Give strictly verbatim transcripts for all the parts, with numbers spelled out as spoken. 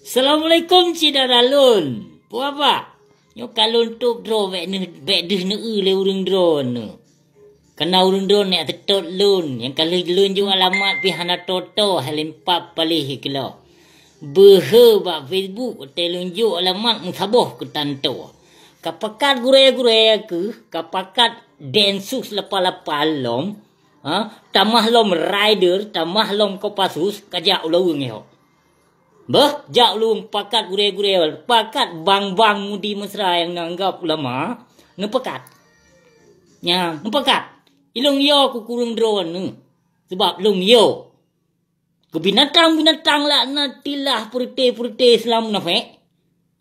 Assalamualaikum syedara lôn. Peue haba? Nyoe ka lôn tôb droe bèk neuh, bèk deuh neueu lé ureueng droeneuh. Kareuna ureueng droeneuh nyang teutot lôn, nyang ka lheueh lôn jok alamat pih hana tô-tô, hai lempap paléh keulôh. Beuhe bak Facebook, watèe lôn jok alamat meusaboh keu tanto. Ka pakat gurèe-gurèe keuh, ka pakat Densus lapan lapan lom, ha, tamah lom Raider, tamah lom Kopassus, ka jak u Laweueng nyoe. Beuh, jak u Laweueng pakat gurèe-gurèe, pakat bang-bang Mudi Mesra nyang neuanggap ulama, neupakat. Nyan, neupakat. Ilôn yo keu kureueng droeneuh. Sabab lôn yo. Keu binatang-binatang laknatillah, peureuté-peureuté Islam munafék.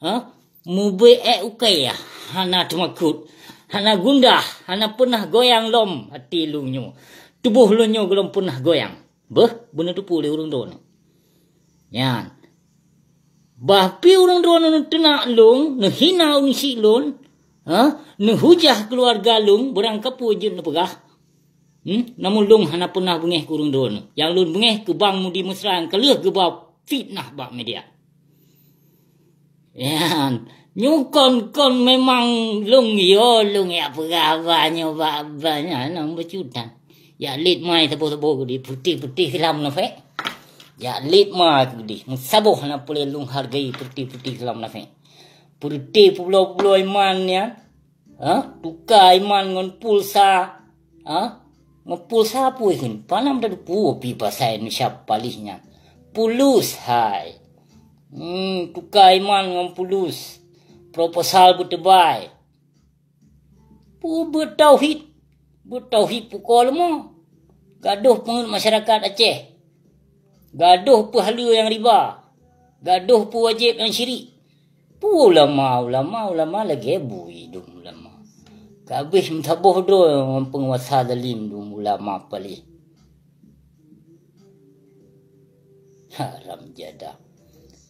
Ha? Mubeuet ukai, hana teumakot, hana gundah, hana peunah goyang lom até lôn nyoe. Tuboh lôn nyoe gohlom peunah goyang. Beuh, beuneuteupeu lé ureueng droeneuh. Nyan. Bah pih ureueng droeneuh neuteunak lôn, neuhina ureueng syik lôn, ha? Neuhujah keuluwarga lôn, beurangkapeue jeuet neupeugah. Hmm? Namun lôn hana peunah beungéh keu ureueng droeneuh. Nyang lôn beungéh keu bang Mudi Mesra nyang ka lheueh geuba fitnah bak media. Nyan, nyoe kon-kon memang lôn yo, lôn jak peugah haba nyoe bak, bak nyan, nyang beucutan. Jak lét mai saboh-saboh keudéh, putih-putih silam munafék. Jak lét mai keudéh, meusaboh na peureulèe lôn hargai putih-putih silam munafék. Putih pulo-pulo iman nyan, ha? Tuka iman ngon pulsa, ha? Ngon pulsa peue kheun? Palam tateupeue pih pasai neusyab paléh nyan. Pulus hai. Hmm, tuka iman ngon pulus. Proposal beuteubai. Peue beutauhid? Beutauhid pukoe leumô. Gadôh peungeut masyarakat Aceh. Gadôh peuhaleue nyang riba. Gadôh peuwajéb nyang syirik. Peue ulama, ulama, ulama lagèe bui dum ulama. Ka abéh meusaboh droe ngon peunguasa zalim dum ulama paléh. Haram jadah.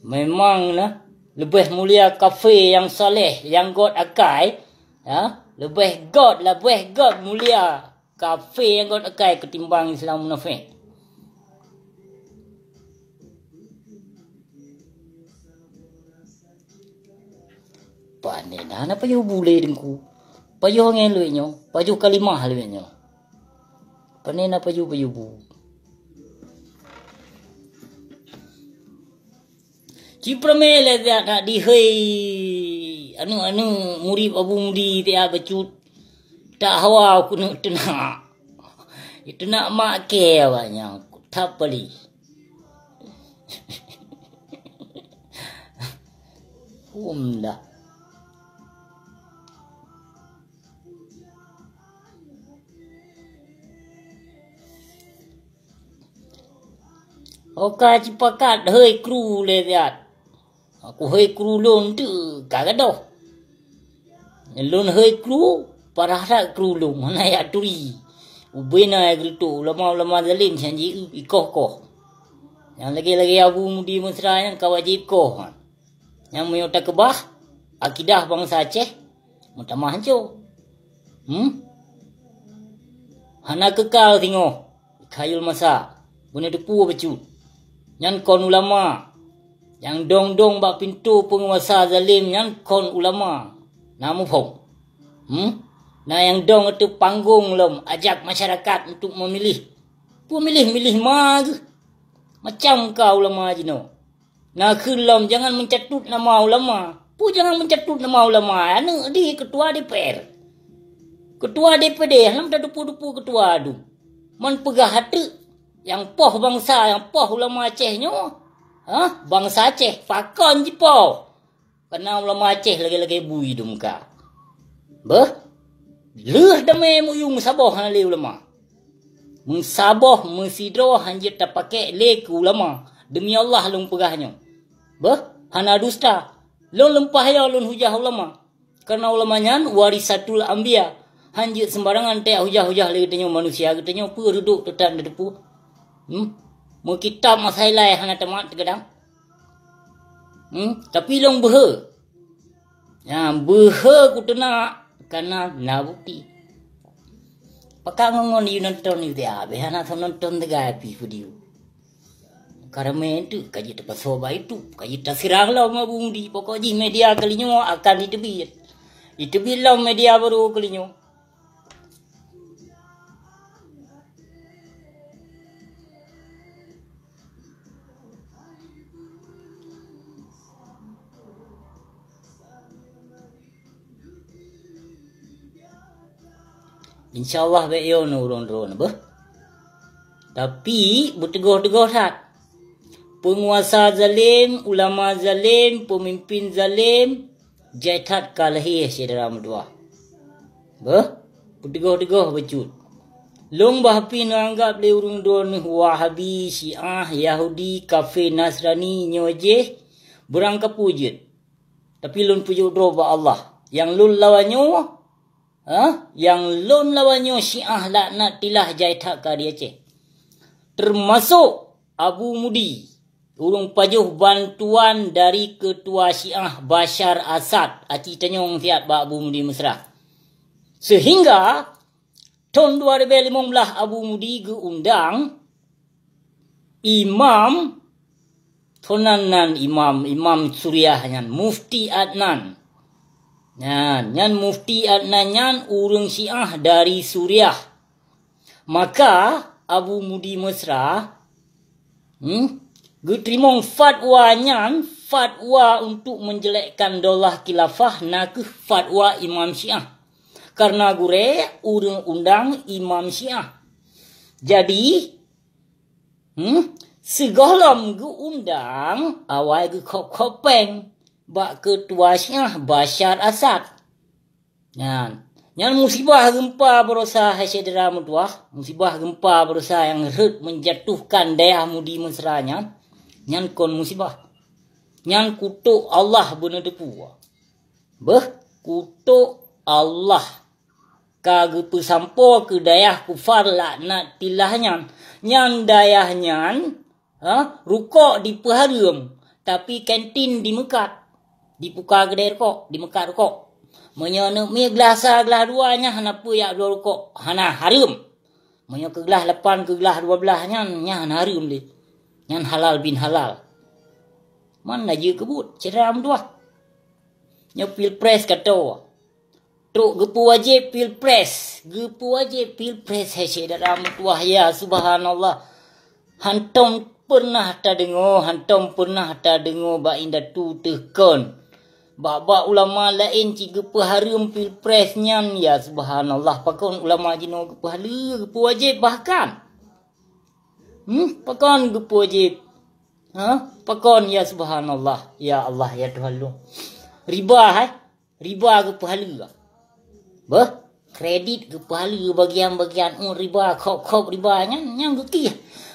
Memang na leubeh mulia kafé nyang saleh, nyang göt akai, ya, leubeh göt, leubeh göt mulia kafé nyang göt akai ketimbang Islam munafék. Pane na, na pajoh bu lé Teungku. Pajoh angén lé nyoe, pajoh kalimah lé nyoe. Pane na pajoh-pajoh bu. Ci peureumé lé jak nak dihôi aneuk-aneuk murit Abu Mudi tiap bacut. Tak hawa keuneuk teunak. Teunak mak kèe awaknyan. That paléh. Hom dah. Oka cipakat hôi kru lé siat. Aku hôi kru lôn teuk ka gadôh. Lôn hôi kru, parah that kru lôn, hana jak turi. Ubena jak geureutok ulama-ulama zalim nyan ji ikoh-koh. Nyang lagèe-lagèe Abu Mudi Mesra nyan ka wajéb koh. Nyang meunyoe takeubah akidah bansa Aceh, meutamah hanco. Hmm? Hana keukal singoh. Khayul masa, beuneuteupeu bacut. Nyan kon ulama. Nyang dong-dong bak pintoe peunguasa zalim nyan kon ulama. Na muphom? Hmm? Na nyang dong ateueh panggong lom ajak masyarakat untuk memilih. Peue milih-milih ma geuh? Macam ka ulama jinoe. Na kheun lom jangan mencatut nama ulama. Peue jangan mencatut nama ulama? Aneuk di ketua D P R. Ketua D P D, lom tadupu-dupu ketua dum. Man peugah ateueh nyang poh bansa, nyang poh ulama Aceh nyoe. Hah? Bansa Aceh, pakon jipoh? Kana ulama Aceh lagèe-lagèe bui dum ka. Beuh? Lheueh damé meuyueng saboh hana lé ulama. Meusaboh meusidroe hanjeuet tapakék lé keu ulama. Demi Allah lôn peugah nyoe. Beuh, hana dusta. Lôn leumpah yo lôn hujah ulama. Karena ulama nyan warisatul anbiya. Hanjeuet seumbarangan tajak hujah-hujah lé geutanyoe manusia, geutanyoe peue reudok teutan tateupeue. Hmm? Meukitab masa ilai hana tamat teugadang. Hmm? Tapi lôn beuhe. Nyan beuhe kuteunak kana na bukti. Pakak ngon-ngon yue nonton yue teuh, abéh hana soe nonton teugai pih video. Ka ramé teuk ka jiteupasoe bak YouTube, ka jitaseurang lom Abu Mudi. Pokok jih media keulinyoe akan jiteubiet. Jiteubiet lom media barô keulinyoe. Insya Allah bék yo nurun-run beuh. Tapi beuteugöh-teugöh that. Peunguasa zalim, ulama zalim, peumimpin zalim, jai that ka lahé syedara meutuwah. Beuh, beuteugöh-teugöh bacut. Lôn bah pih neuanggab lé ureuëng droeneueh Wahabi, Syiah, Yahudi, kafé, Nasrani nyoe jih beurangkapeue jeuet. Tapi lôn peujok droe bak Allah. Nyang lôn lawan nyoe, ha? Nyang lôn lawan nyoe Syiah laknatillah jai that ka di Aceh. Teumasok Abu Mudi, ureuëng pajoh bantuan dari keutua Syiah Bashar Asad, aci tanyong siat bak Abu Mudi Mesra. Seuhingga thon dua ribèe limong blaih Abu Mudi geuundang imam, thon nan, nan imam, Imam Suriah nyan, Mufti Adnan. Nyan, nyan Mufti Adnan nyan ureuëng Syiah dari Suriah. Maka Abu Mudi Mesra, hmm, geuteurimong fatwa nyan, fatwa untuk menjelekkan daulah khilafah, nakeuh fatwa Imam Syiah. Karena gurèe ureuëng undang Imam Syiah. Jadi, hmm, sigohlom geuundang awai geukhop-khop péng bak keutua Syiah Bashar Asad. Nyan, nyan musibah geumpa baroesa hai syedara meutuwah, musibah geumpa baroesa nyang rhot menjatuhkan dayah Mudi Mesra nyan, nyan kon musibah. Nyan kutok Allah beuneuteupeu. Beuh, kutok Allah ka geupeusampoe keu dayah kufar laknatillah nyan. Nyan dayah nyan, ha, rukok dipeuhareuem, tapi kantin dimeukat. Dipuka keudè rukok, dimeukat rukok. Meunyoe neuk mie glah sa, glah dua nyan hana peue jak bloe rukok, hana, hareuem. Meunyoe keu glah lapan, keu glah dua blaih nyan, nyan hana hareuem lé. Nyan halal bin halal. Man na jeuet keu buet, syedara meutuwah. Nyoe pilpres ka toe. Trok geupeuwajéb pilpres. Geupeuwajéb pilpres, hai syedara meutuwah, ya subhanallah. Hantom peureunah tadeungoe, hantom peureunah tadeungoe bak indatu teuh kon. Bak-bak ulama laén cit geupeuhareuem pilpres nyan, ya subhanallah. Pakon ulama jinoe geupeuhaleue, geupeuwajéb bahkan. Hmm, pakon geupeuwajéb? Ha? Pakon, ya subhanallah. Ya Allah, ya Tuhan lôn. Riba, hai? Riba geupeuhaleue. Beuh, kredit geupeuhaleue bagian-bagian, oh, riba, khop-khop riba nyan, nyan geukieh.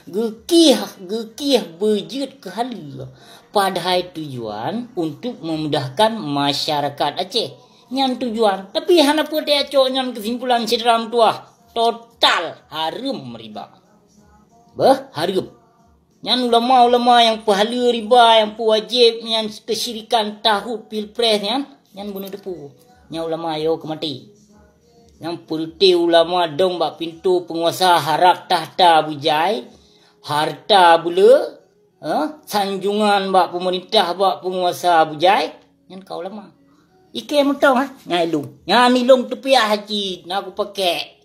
Geukieh, geukieh beujeuet keu haleue. Padahai tujuan untuk memudahkan masyarakat Aceh. Nyan tujuan. Tapi hana peue tacok nyan keusimpulan syedara meutuwah. Total hareuem riba. Beuh, hareuem. Nyan ulama-ulama nyang peuhaleue riba, nyang peuwajéb nyan keusyirikan tahut pilpres nyan, nyan beuneuteupeu. Nyan ulama yo keu maté. Nyang peureute ulama dong bak pintoe peunguasa harab takhta beujai, hareuta beuleu, eh, sanjungan bak peumeurintah, bak peunguasa beujai, nyan ka ulama. Ikei mantong, ha, nyan ilong. Nyan ilong teupiah cit na kupakék.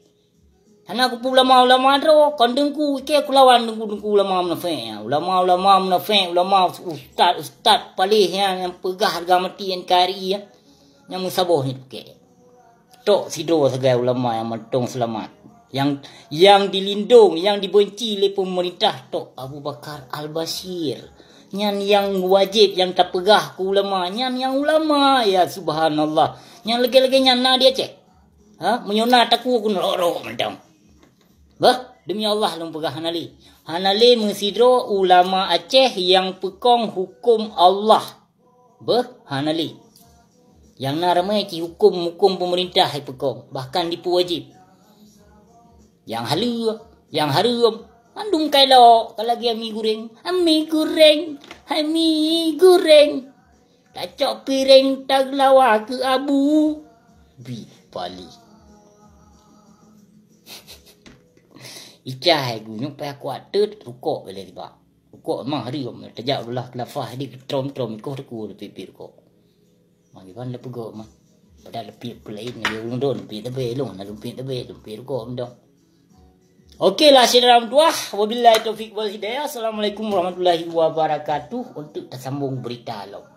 Hana kupeue ulama-ulama droe, kon teungku, ikei kulawan teungku-teungku ulama munafék. Ulama-ulama munafék, ulama ustaz-ustaz paléh nyan nyang peugah hareuga mati N K R I nyan. Nyang meusaboh nyan ikei. Tok sidroe sagai ulama nyang mantong seulamat. Nyang, nyang dilindong, nyang dibeunci lé peumeurintah tok Abu Bakar Al-Bashir. Nyan nyang wajéb nyang tapeugah keu ulama, nyan nyang ulama, ya subhanallah. Nyang lagèe-lagèe nyan na di Aceh. Ha, meunyoe na takue keuneuk rok-rok mantong. Bah, demi Allah lôn peugah hana lé. Hana lé meusidroe ulama Aceh nyang peukong huköm Allah. Beuh, hana lé. Nyang na ramé cit huköm-huköm peumeurintah jipeukong, bahkan jipeuwajéb. Nyang haleue, nyang hareuem, mandum ka ilok, ka lagèe mi guréng, ami guréng, ami guréng. Tacok piréng tageulawa keu abu. Bi pali. Icah hai gunyueng payah kuat teut rukok bela riba. Rukok memang hari tajak belah kelafah di trom-trom ikoh teku lepi-lepi rukok. Magi ban le peugo mah. Pada lepi pelain lagi ureuëng don lepi tebe long na lepi tebe lepi rukok mendong. Okey lah syedara meutuah, wabillahi taufik wal hidayah. Assalamualaikum warahmatullahi wabarakatuh. Untuk tersambung berita lom.